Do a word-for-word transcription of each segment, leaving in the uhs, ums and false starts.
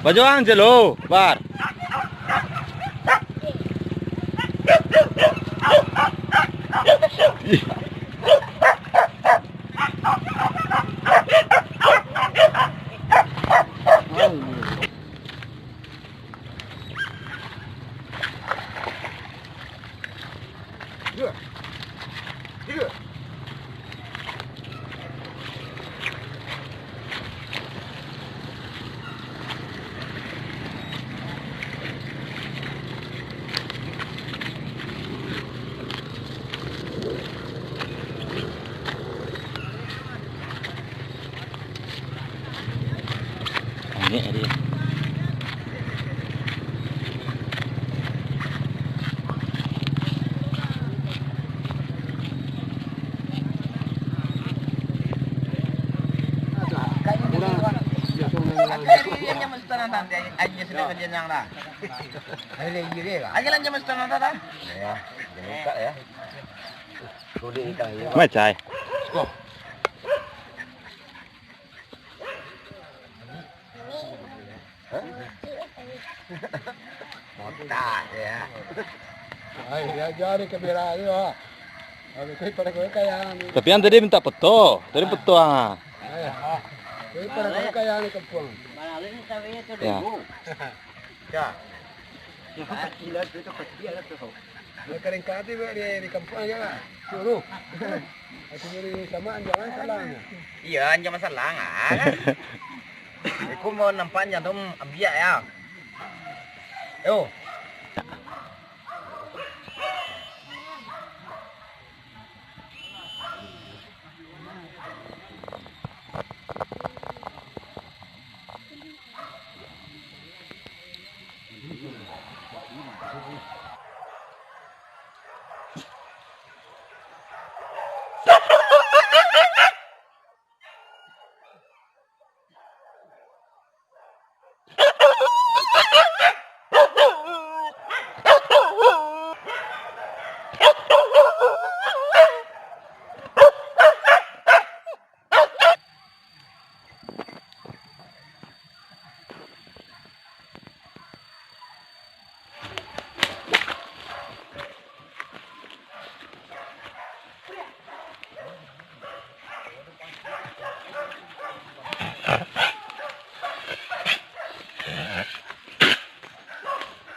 Bajuang je lo, Bar. Angek tadi. Macai. Botak, ya. Ai, ya, jadi kamera tu, ah. Tapi kan tadi minta foto, tadi foto, ah. Ai, tapi pada kau kaya ni kampung. Ya. Ya. Ya, kering kati buat di, di kampung aja lah. Suruh. Aku beri sama anjang salah. Iya, anjang masalah, ah. Aku mau nampak anjang tu ambiak ya. Yo.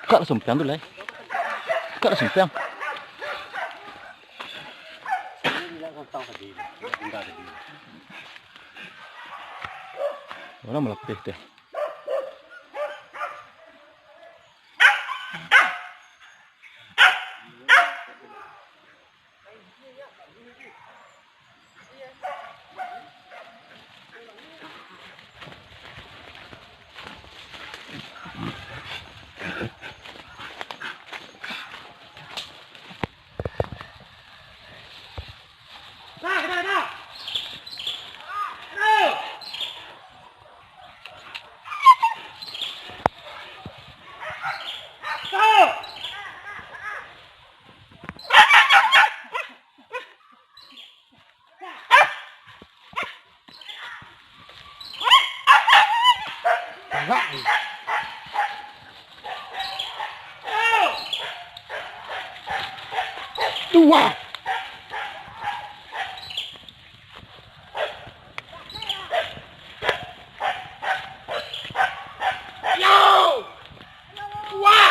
Kak lah sumpiang tu, Lai. Kak lah sumpiang. Mana malapeh tu? Dua. Yo! Dua.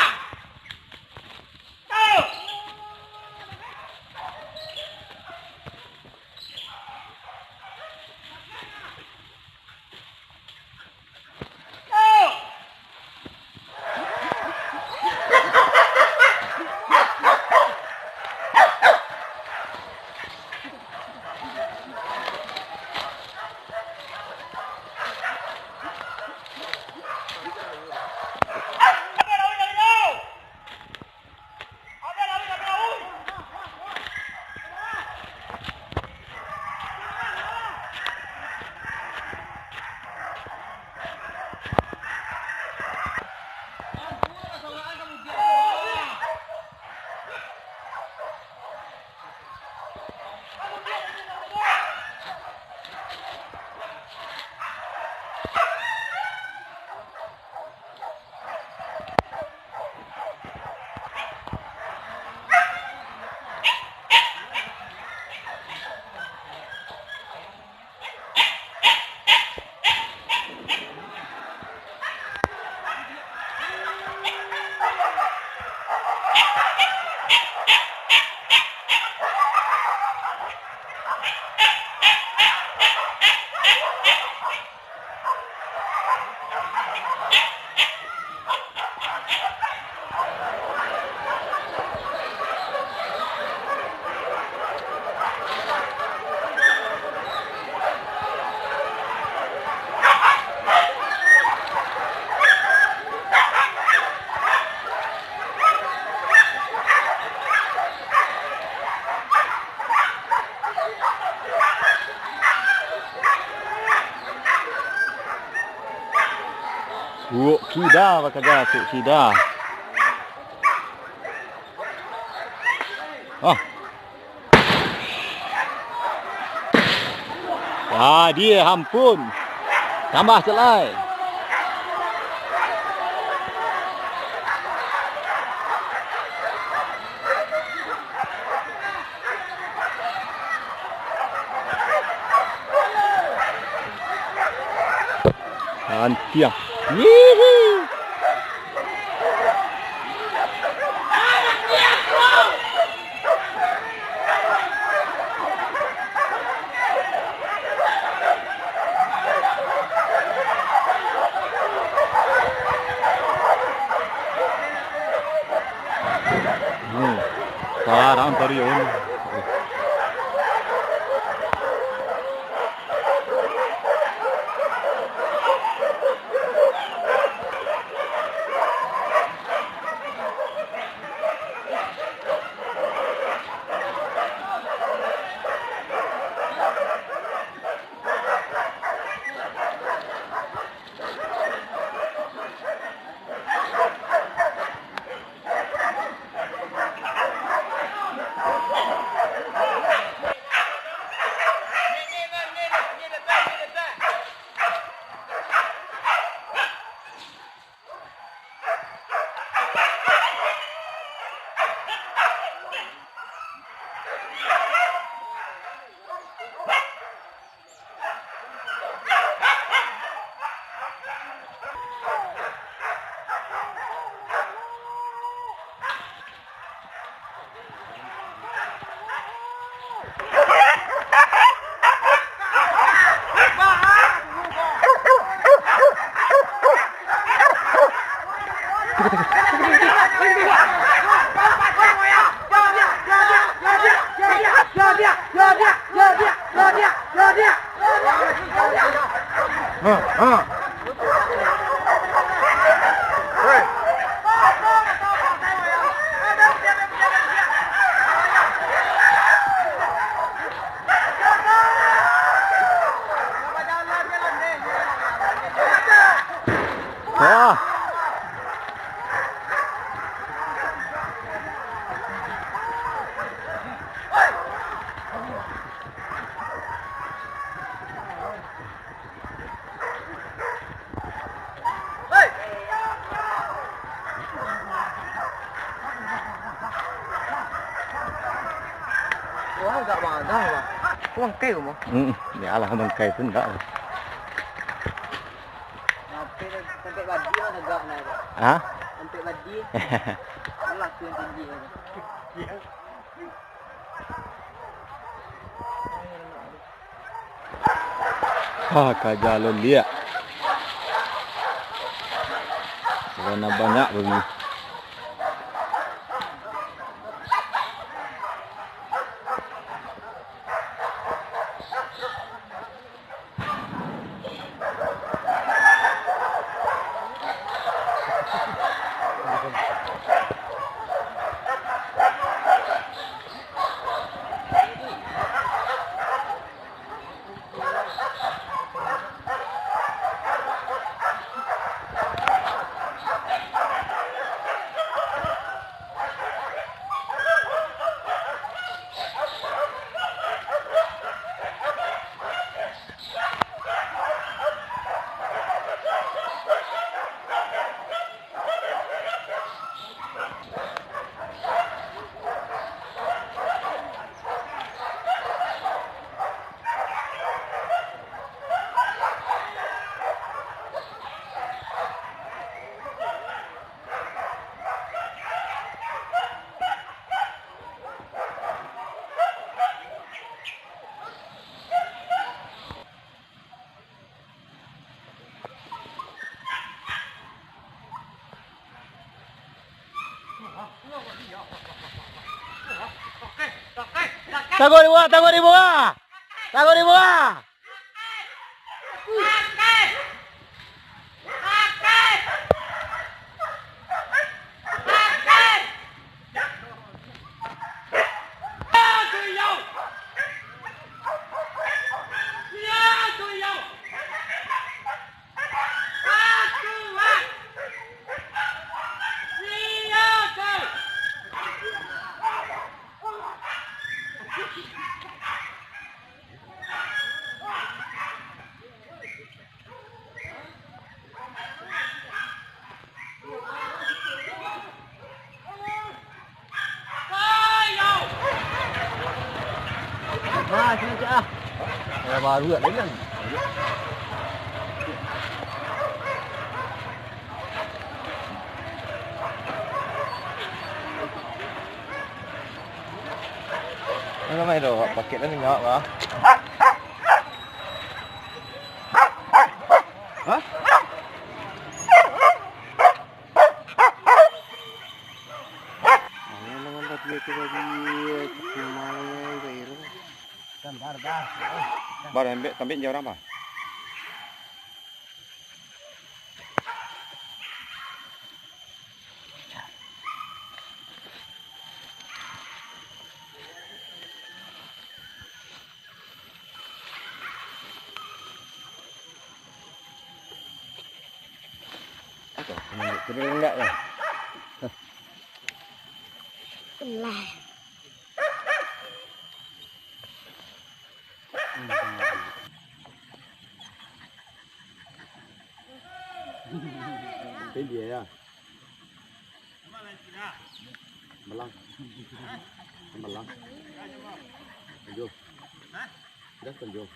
Kuok kida bakaja, kuok kida. Ah. Ah, dia ampun. Tambah selai. Antiang. Hihi. Hmm. Parang tadi, om. Wah. Wah, agak magang, Bang. Kok bangkai ko, Bang? Hmm, ya lah, bangkai tu ndak lah. Sampai, sampai badi lah tegak naik tu. Hah? Sampai badi. Alah tu yang tinggi tu. Ha, ka jalun liak. Karena banyak bagi. Tangguah di bawah, tangguah di bawah. Tangguah di bawah. Ah, baru nak lain. Mana main tu? Paket dah tinggal, ah. Hah? Bar, ambek, ambek je urang, Bar. Apa? Menunjuk ke dia enggak lah. Lah. Ini dia ya. Belang. Belang. Tujuh. Dah tujuh.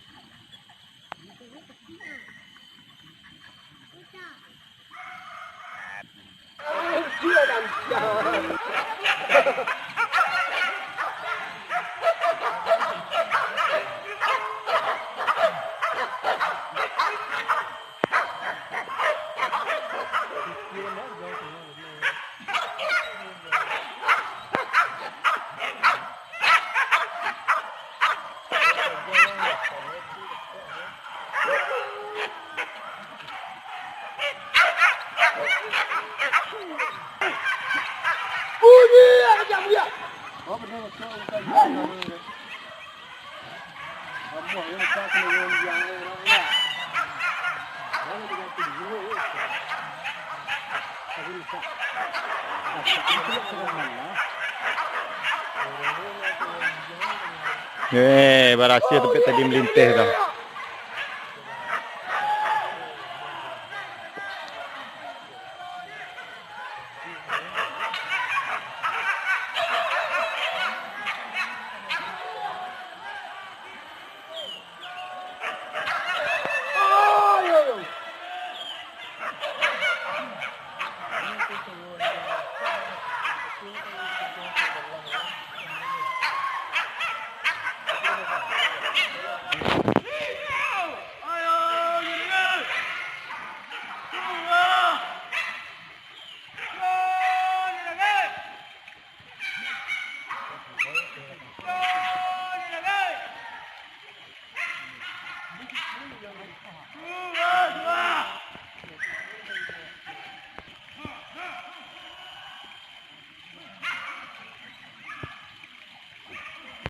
Eh, barasia tampek tadi malinteh tu.